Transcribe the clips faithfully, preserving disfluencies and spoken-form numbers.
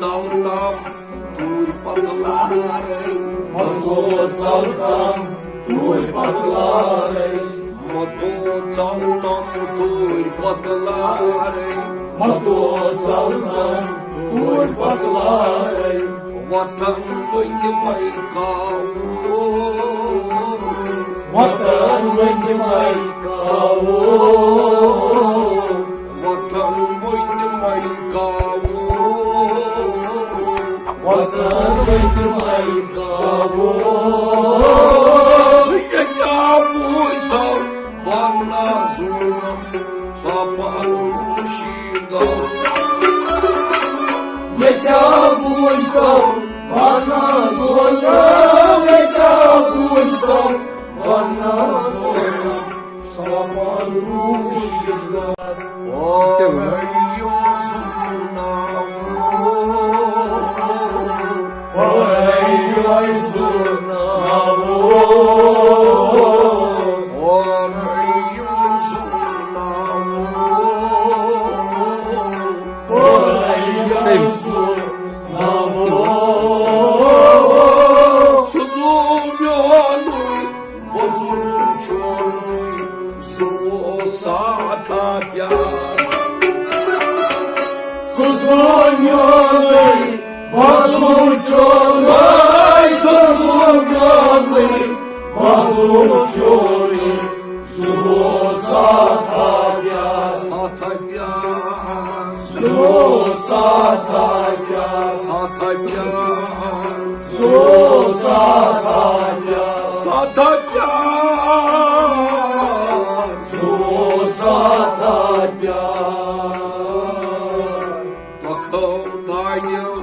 ژَلتَم توٗرۍ پَتہٕ لارَے۔ مَتو ژَلتَم توٗرۍ پَتہٕ لارَے۔ مَتو ژَلتَم توٗرۍ پَتہٕ لارَے۔ مَتو ژَلتَم توٗرۍ پَتہٕ لارَے۔ وۄتھان وۄنۍ مَے کاوو۔ وۄتھان وۄنۍ مَے کاوو۔ وطن وۄنۍ مَے کاوو۔ وطن وۄنۍ مَے کاوو۔ ییٚتہِ آو بوٗزۍ تو پننا ظُلم، سۄ پَنُن شیٖدو۔ ییٚتہِ آو بوٗزۍ تو پننا ظُلم، ییٚتہِ آو بوٗزۍ تو پننا ظُلم۔ سامان روٗد۔ اورے یِم زُناوو۔ اورے یِم زُناوو۔ اورے یِم زُناوو۔ اورے یِم زُناوو۔ سُہ زُو میونُے وۄزُل چونُے، سُہ اوس ساتھا پیار۔ سُہ زُو میونُے وۄزُل چونُے، سُہ زُو میونُے وۄزُل چونُے، سُہ اوس ساتھا پیار۔ ساتھا پیار۔ سُہ اوس ساتھا پیار۔ ساتھا پیار۔ سُہ اوس ساتھا پیار۔ ساتھا پیار۔ سُہ اوس ساتھا پیار۔ پکھو دانیو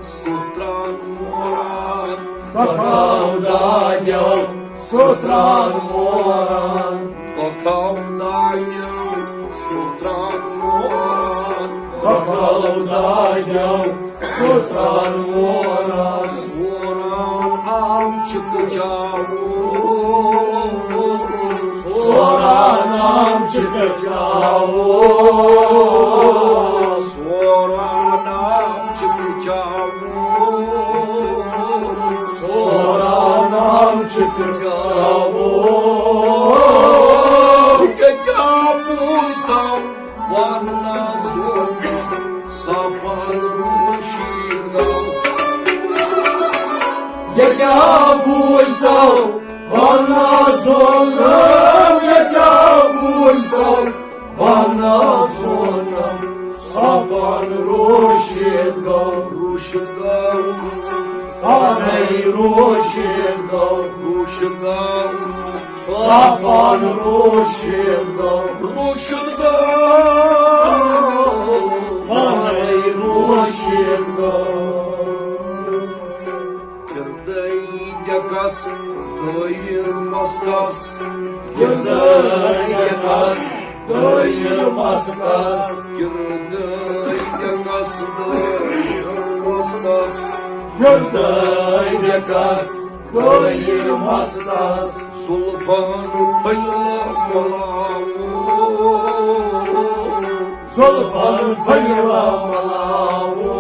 سُہ تران موران۔ پکھو دانیو سُہ تران موران۔ پکھو دانیو سُہ تران موران۔ پکھو دانیو سُہ تران موران۔ سوران آم چھُ کچاوُن۔ سوران آم چھُ کچاوُن۔ سوران آم چھُ کچاوُن۔ سوران آم چھُ کچاوُن۔ ییٚتہِ آو بوٗزۍ تو پننا ظُلم، سۄ پَنُن شیٖدو۔ ییٚتہِ آو بوٗزۍ تو پننا ظُلم، ییٚتہِ آو بوٗزۍ تو پننا ظُلم، سۄ پَنُن شیٖدو۔ روشن گو۔ پانے روشن گو۔ روشن گو۔ ساپان روشن گو۔ روشن گو۔ پانے روشن گو۔ کردے ڈکس دٲیر مستس۔ کردے ڈکس دٲیر مستس۔ کردے ڈکس دٲیر مستس۔ کردے ڈکس دٲیر مستس۔ زلفن پھٔلۍ ملاوو۔ زلفن پھٔلۍ ملاوو۔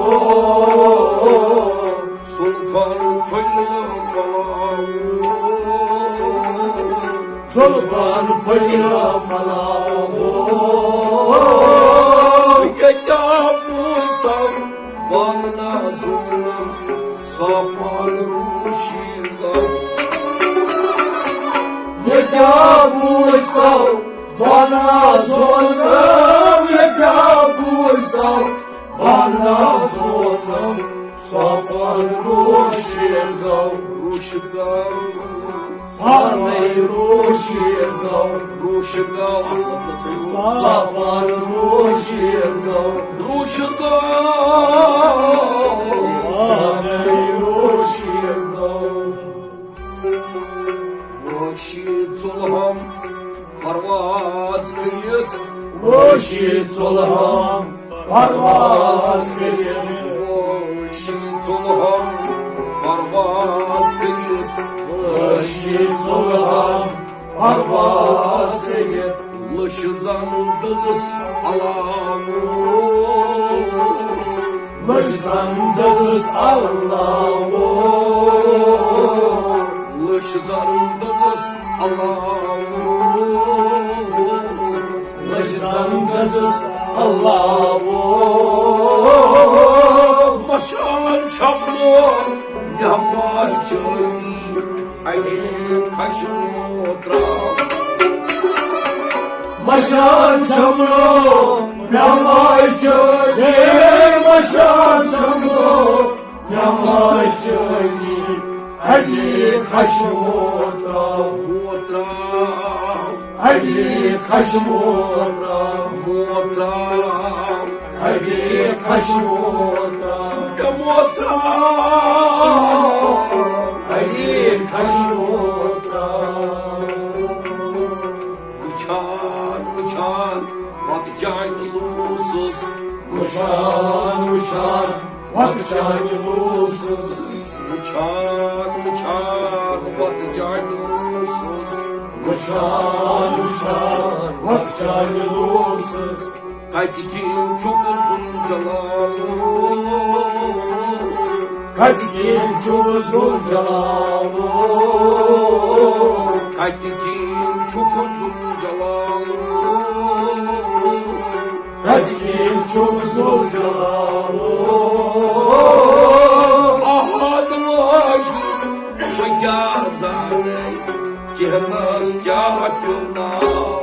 زلفن پھٔلۍ ملاوو۔ زلفن پھٔلۍ ملاوو۔ ییٚتہِ آو بوٗزۍ تو پننا ظُلم، سۄ پَنُن شیٖدو۔ ییٚتہِ آو بوٗزۍ تو پننا ظُلم، ییٚتہِ آو بوٗزۍ تو پننا ظُلم، سۄ پَنُن روشن گو۔ روشن گو۔ پانے روشن گو۔ روشن گو۔ ساپان روشن گو۔ روشن گو۔ پانے روشن گو۔ وحشی ظلم پرواز کٔرِتھ۔ وحشی ظلم پرواز کٔرِتھ۔ وحشی ظلم پرواز کٔرِتھ۔ وحشی ظلم پرواز کٔرِتھ۔ لٔچھ زن دٔزٕس علاوٕ۔ لٔچھ زن دٔزٕس اللہ وو۔ لٔچھ زن دٔزٕس اللہ وو۔ لٔچھ زن دٔزٕس اللہ وو۔ مشان چھپنو نہماز چٲنی علی خشمو ترٛاو۔ مشان چھپنو نہماز چٲنی، مشان چھپنو نہماز چٲنی علی خشمو ترٛاو۔ ہو ترٛاو۔ علی خشمو ترٛاو۔ ہو ترٛاو۔ علی خشمو ترٛاو۔ ہو ترٛاو۔ علی خشمو ترٛاو۔ وٕچھان وٕچھان وۄتہٕ جانہِ لوٗسُس۔ وٕچھان وٕچھان وۄتہٕ جانہِ لوٗسُس۔ وٕچھان وٕچھان وۄتہٕ جانہِ لوٗسُس۔ وٕچھان وٕچھان وۄتہٕ جانہِ لوٗسُس۔ کتہِ کِنۍ چھُکھ ذوالجلالو؟ کتہِ کِنۍ چھُکھ ذوالجلالو؟ کتہِ کِنۍ چھُکھ ذوالجلالو؟ کتہِ کِنۍ چھُکھ ذوالجلالو؟ احد وٲحد، بہٕ کیٛاہ زانَے، کینٛہہ نس کیٛاہ پیوٚو ناو۔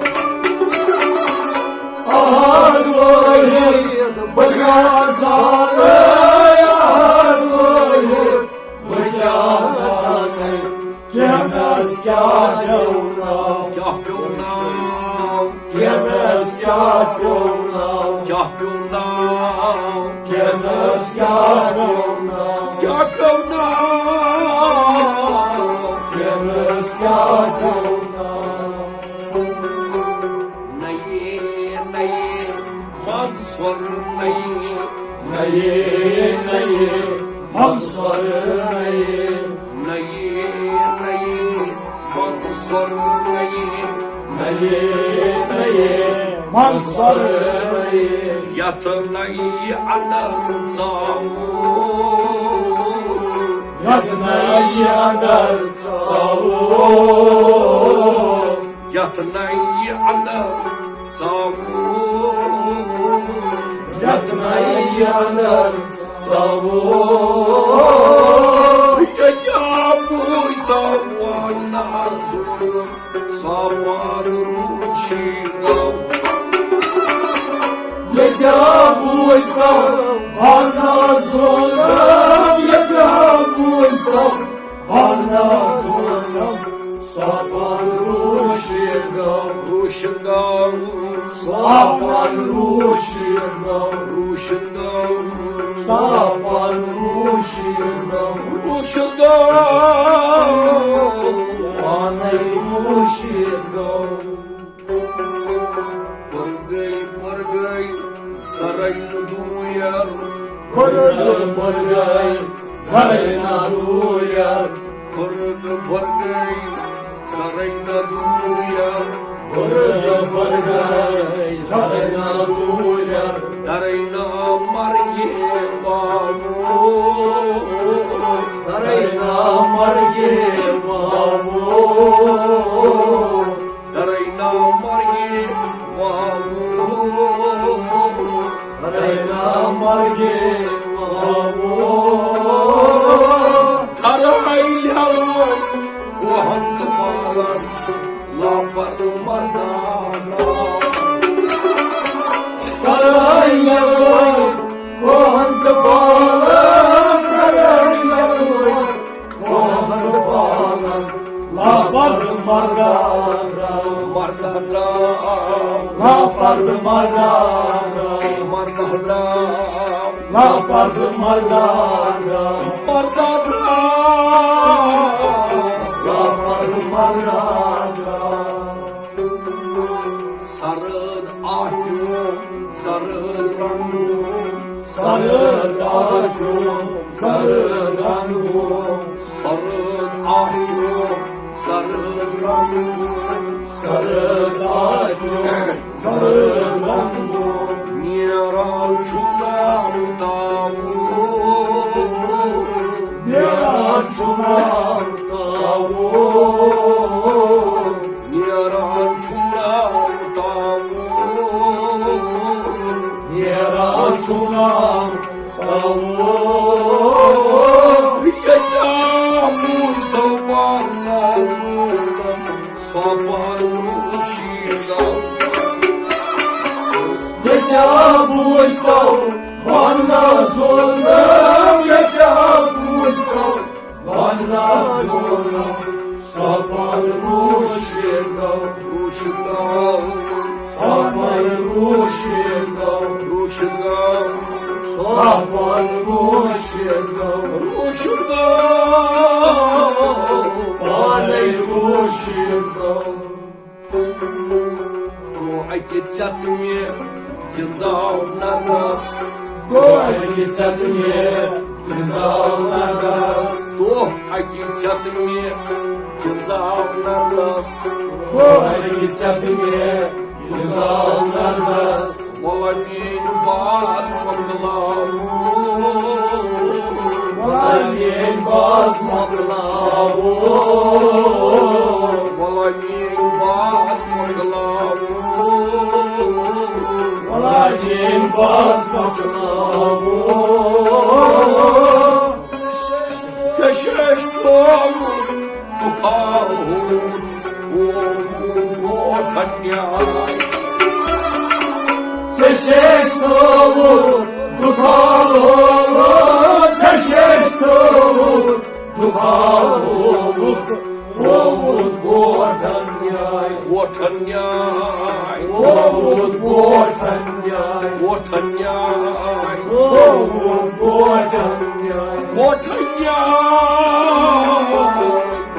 احد وٲحد، بہٕ کیٛاہ زانَے، احد وٲحد، بہٕ کیٛاہ زانَے، کینٛہہ نس کیٛاہ پیوٚو ناو۔ کیٛاہ پیوٚو ناو؟ کینٛہہ نس کیٛاہ پیوٚو ناو۔ کیٛاہ پیوٚو ناو؟ کینٛہہ نس کیٛاہ پیوٚو ناو۔ کیٛاہ پیوٚو ناو؟ کینٛہہ نس کیٛاہ پیوٚو ناو۔ نَیے نَیے منٛگ سۄرٕ نَیے۔ نَیے نَیے منٛگ سۄرٕ نَیے۔ نَیے نَیے منٛگ سۄرٕ نَیے۔ نَیے نَیے منٛگ سۄرٕ نَیے۔ یَتھ نَیہِ اَندر ژاوُل۔ یَتھ نَیہِ اَندر ژاوُل۔ یَتھ نَیہِ اَندر ژاوُل۔ یَتھ نَیہِ اَندر ژاوُل۔ ییٚتہِ آو بوٗزۍ تَو وَنان زُو۔ صاحبان روشی گو۔ ییٚتہِ آو بوٗزۍ تَو وَنان زُو۔ ییٚتہِ آو بوٗزۍ تَو وَنان زُو۔ صاحبان روشی گو۔ روشن گو۔ صاحبان روشی گو۔ روشن گو۔ صاحبان روشی گو۔ روشن گو۔ پانے روشی گو۔ پرگئی پرگئی سرین دویر۔ پرگئی پرگئی سرین دویر۔ پرگ پرگئی سرین دویر۔ پرگ پرگئی سرین دویر۔ درین مرگی بابو۔ درین مرگی بابو۔ درین مرگی بابو۔ درین مرگی بابو۔ درین یلوی کوہن تہٕ بالن، لاپر مردان درین یلوی کوہن تہٕ بالن، درین یلوی کوہن تہٕ بالن، لاپر مردان درین۔ مردان درین۔ لاپر مردان درین۔ مردان درین۔ لاپر مردان درین۔ مردان درین۔ لاپر مردان درین۔ سرد آٹو، سرد رنگو۔ سرد آٹو، سرد رنگو۔ سرد آٹو، سرد رنگو۔ سرد آٹو، سرد رنگو۔ نیران چھُ ناو تاوُل۔ چھُ ناو تاوُن، نیران چھُ ناو تاوُن، نیران چھُ ناو تاوُن۔ ییٚتہِ آو مُصطفیٰ نازُک، صفن روشی گو۔ ییٚتہِ آو مُصطفیٰ نازُک، ییٚتہِ آو مُصطفیٰ بنا زونم، صفن روشی گو۔ روشی گو۔ صفن روشی گو۔ روشی گو۔ صفن روشی گو۔ روشی گو۔ پانے روشی گو۔ گوٚو اَکہِ ژٮ۪تہٕ مےٚ گِنٛزاو نرس۔ گوٚو اَکہِ ژٮ۪تہٕ مےٚ گِنٛزاو نرس۔ گوٚو اَکہِ ژٮ۪تہٕ مےٚ گِنٛزاو نرس۔ گوٚو اَکہِ ژٮ۪تہٕ مےٚ گِنٛزاو نرس۔ وَلہ میٛٲنۍ باز مۄکلاوو۔ وَلہ میٛٲنۍ باز مۄکلاوو۔ وَلہ میٛٲنۍ باز مۄکلاوو۔ وَلہ میٛٲنۍ باز مۄکلاوو۔ ژےٚ چھُ اَسہِ تھوٚومُت دُکھاوُن، او، او، او، ٹھنڈیاے۔ ژےٚ چھُ اَسہِ تھوٚومُت دُکھاوُن، ژےٚ چھُ اَسہِ تھوٚومُت دُکھاوُن۔ ووت ووٹن نیاے۔ ووٹن نیاے۔ ووت ووٹن نیاے۔ ووٹن نیاے۔ ووت ووٹن نیاے۔ ووٹن نیاے۔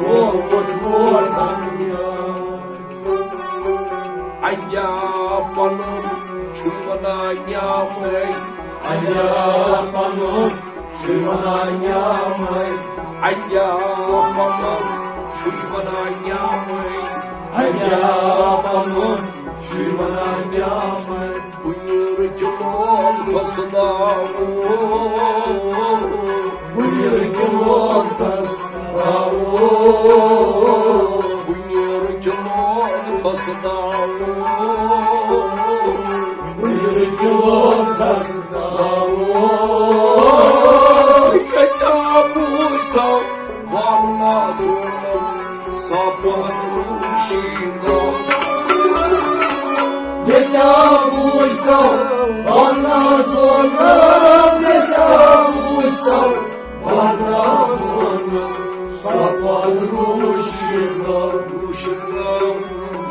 ووت ووٹن نیاے۔ اَنیا پنُن چھُے وَنان نیامٕے۔ اَنیا پنُن چھُے وَنان نیامٕے۔ اَنیا پنُن چھُے وَنان نیامٕے۔ اَنیا پنُن چھُے وَنان نیامٕے۔ کُنہِ رٕکہِ لوگ فصداوُن۔ کُنہِ رٕکہِ لوگ فصداوُن۔ کُنہِ رٕکہِ لوگ فصداوُن۔ کُنہِ رٕکہِ لوگ فصداوُن۔ کتاب بوٗزتو وَننَس سپن روشی گو۔ ییٚتہِ آو بوٗزتو، بنا زونم، ییٚتہِ آو بوٗزتو، بنا زونم، سپن روشی گو۔ روشی گو۔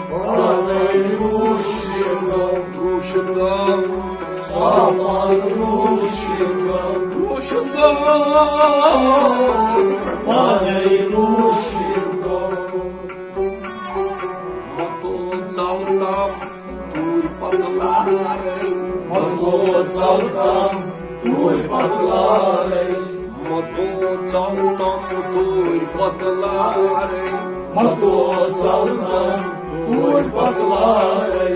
سپن روشی گو۔ روشی گو۔ سپن روشی گو۔ روشی گو۔ پانے روشی گو۔ متو ژاو تام توٗرۍ پتہٕ لارے۔ متو ژاو تام توٗرۍ پتہٕ لارے۔ متو ژاو تام توٗرۍ پتہٕ لارے۔ متو ژاو تام توٗرۍ پتہٕ لارے۔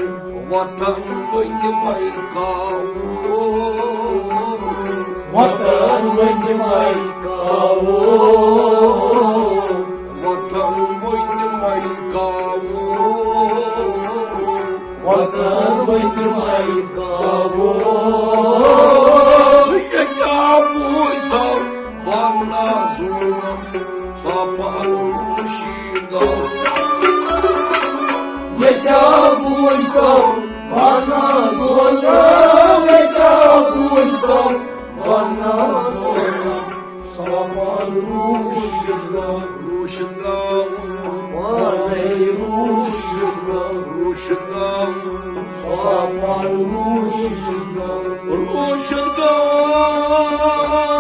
وطن ؤنۍ مَے کاوو۔ وطن ؤنۍ مَے کاوو۔ وطن ؤنۍ مَے کاوو۔ وطن ؤنۍ مَے کاوو۔ ییٚتہِ آو بوٗزتو وَننَس سپن روشی گو۔ ییٚتہِ آو بوٗزتو وَننَس، ییٚتہِ آو بوٗزتو وَننَس۔ سپن روشی گو۔ روشی گو۔ پانے روشی گو۔ روشی گو۔ سپن روشی گو۔ روشی گو۔